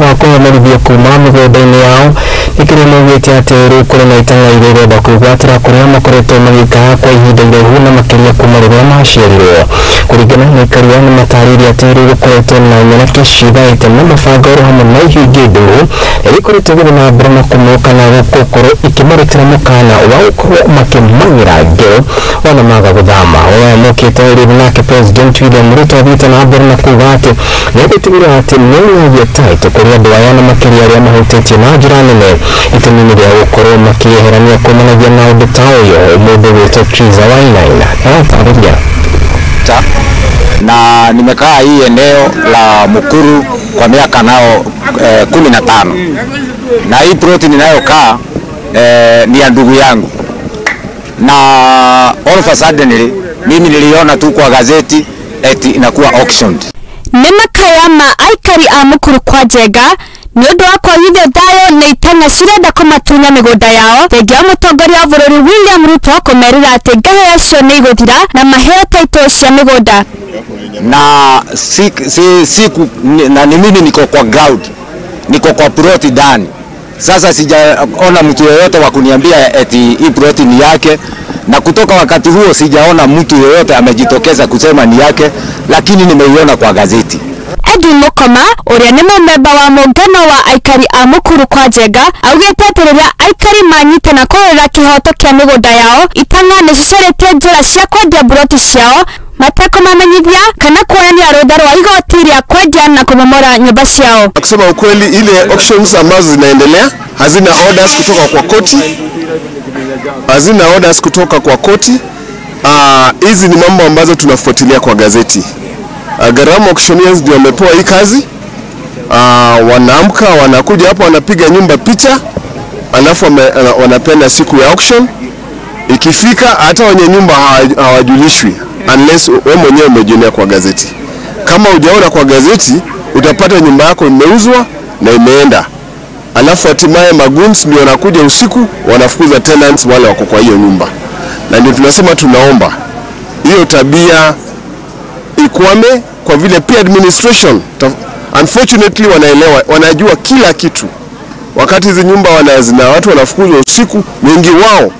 wa kũhomerithio kuma mĩgũnda-inĩ yao nĩ kĩrĩa maugĩte atĩ rĩu kũrĩ na itang'a iria irenda kwĩgwatĩra kũrĩa makoretwo magĩikara kwa ihinda iraihu na makĩria kuma rĩrĩa maciarirwo. Kũringana na aikari aya, nĩ matarĩirie atĩ rĩu gũkoretwo na nyanake ciĩthaĩte na mũbango ũrĩ hamwe na ihiũ ingĩ ndũru iria ikoretwo igĩthiĩ na mbere na kũmoka na gũkorwo ikĩmarutĩra mũkana wa gũkorwo makĩmagĩra ngero ona maga gũthama. Aya mokĩte rĩu nake President William Ruto athiĩte na mbere na kuga atĩ nĩ egũtigĩrĩra atĩ nĩ nĩagia title kũrĩ andũ aya na makĩria arĩa mahutĩtio na njĩra nene itemi-inĩ rĩa gũkorwo makĩeherania kumanagia na ũndũ ta ũyũ. Mũndũ wĩtwo Triza Wainaina aratarĩria. Na nimekaa hii eneo la Mukuru kwa miaka nao 15, na hii ploti ninayokaa ni ya ndugu yangu, na all of a sudden mimi niliona tu kwa gazeti eti inakuwa auctioned. Nĩ makaya ma aikari a Mukuru kwa Njenga nĩ ũndũ wa kwagithio thayũ nĩ itang'a cirenda kũmatunya mĩgũnda yao, thengia wa mũtongoria wa bũrũri William Ruto kũmerĩra atĩ ngahĩha icio nĩ igũthira na maheo title cia mĩgũnda. Na si, si, siku na ni mimi niko kwa ground, niko kwa ploti ndani. Sasa sijaona mtu yeyote wa kuniambia eti hii ploti ni yake, na kutoka wakati huo sijaona mtu yeyote amejitokeza kusema ni yake, lakini nimeiona kwa gazeti. Edwin Mukoma ũrĩa nĩ mũmemba wa mũngano wa aikari a Mukuru kwa Njenga augĩte atĩ rĩrĩa aikari manyitana kũrũĩrĩra kĩhoto kĩa mĩgũnda yao, itang'a nĩ cicarĩtie njĩra cia kwendia mburoti ciao matekũmamenyithia kana kuonania rũtha rwa igoti rĩa kwendia na kũmomora nyũmba ciao. Kusema ukweli, ile auctions ambazo zinaendelea hazina orders kutoka kwa koti, hazina orders kutoka kwa koti. Hizi ni mambo ambazo tunafuatilia kwa gazeti. Gharama Auctioneers ndio wamepewa hii kazi. Wanaamka, wanakuja hapo, wanapiga nyumba picha, alafu wanapenda siku ya auction. Ikifika hata wenye nyumba hawajulishwi unless wewe mwenyewe umejionea kwa gazeti. Kama hujaona kwa gazeti, utapata nyumba yako imeuzwa na imeenda. Alafu hatimaye magoons ndio wanakuja usiku, wanafukuza tenants wale wako kwa hiyo nyumba. Na ndio tunasema tunaomba hiyo tabia ikwame, kwa vile pia administration unfortunately wanaelewa, wanajua kila kitu. Wakati hizi nyumba zina watu wanafukuzwa usiku, wengi wao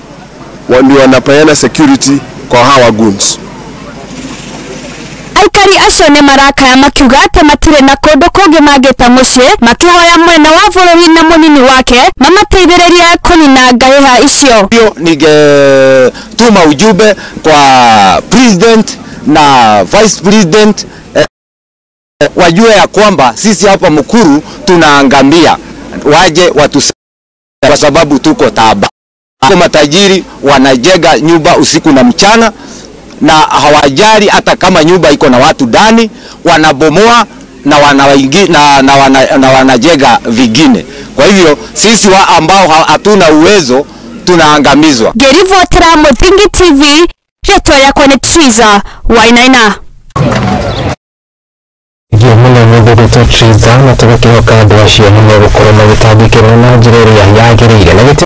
ndio wanapeana security kwa hawa goons. Aikari acio nĩ marakaya makiuga atĩ matirĩ na kũndũ kũngĩ mangĩta mũciĩ, makĩhoya mwena wa bũrũri na mũnini wake mamateithĩrĩrie kũnina ngahĩha icio. Hiyo ningetuma ujumbe kwa president na vice president, wajue ya kwamba sisi hapa Mukuru tunaangamia, waje watusaidie kwa sababu tuko taaba. Matajiri wanajenga nyumba usiku na mchana na hawajali hata kama nyumba iko na watu ndani, wanabomoa na wanajenga vingine. Kwa hivyo sisi wa ambao hatuna uwezo tunaangamizwa. Ngĩribotera Mũthingi TV, rĩtwa rĩakwa nĩ Triza Wainaina. Nginya mũno mũthuri Triza, na tũgakĩhoka andũ acio nĩ megũkorwo magĩtangĩkĩrwo na njĩra ĩrĩa yagĩrĩire na